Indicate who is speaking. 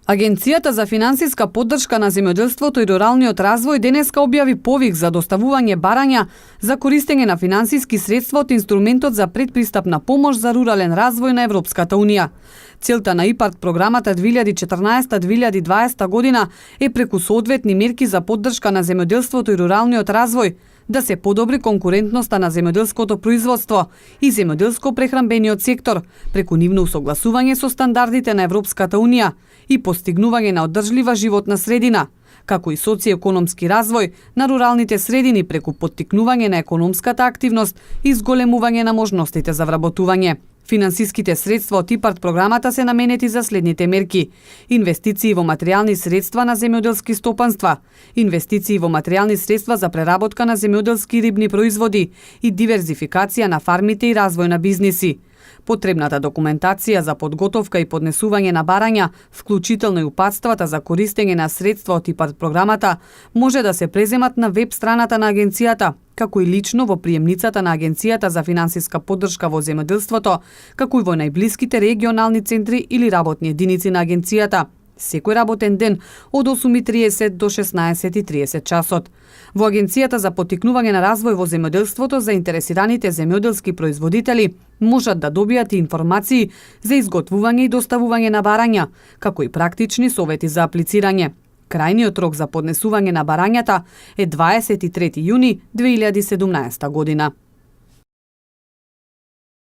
Speaker 1: Агенцијата за финансиска поддршка на земјоделството и руралниот развој денеска објави повик за доставување барања за користење на финансиски средства од инструментот за предпристапна помош за рурален развој на Европската унија. Целта на ИПАРД програмата 2014-2020 година е преку соодветни мерки за поддршка на земјоделството и руралниот развој да се подобри конкурентноста на земјоделското производство и земјоделско-прехранбениот сектор преку нивно усогласување со стандардите на Европската унија и постигнување на одржлива животна средина, како и социјекономски развој на руралните средини преку поттикнување на економската активност и зголемување на можностите за вработување. Финансиските средства од ИПАРД програмата се наменети за следните мерки: инвестиции во материјални средства на земјоделски стопанства, инвестиции во материјални средства за преработка на земјоделски и рибни производи и диверзификација на фармите и развој на бизниси. Потребната документација за подготовка и поднесување на барања, вклучително и упатствата за користење на средства од ИПАРД програмата, може да се преземат на веб страната на агенцијата, како и лично во приемницата на Агенцијата за финансиска поддршка во земјоделството, како и во најблиските регионални центри или работни единици на агенцијата, секој работен ден од 8:30 до 16:30 часот. Во Агенцијата за поттикнување на развој во земјоделството, заинтересираните земјоделски производители можат да добијат информации за изготвување и доставување на барања, како и практични совети за аплицирање. Крајниот рок за поднесување на барањата е 23 јуни 2017 година.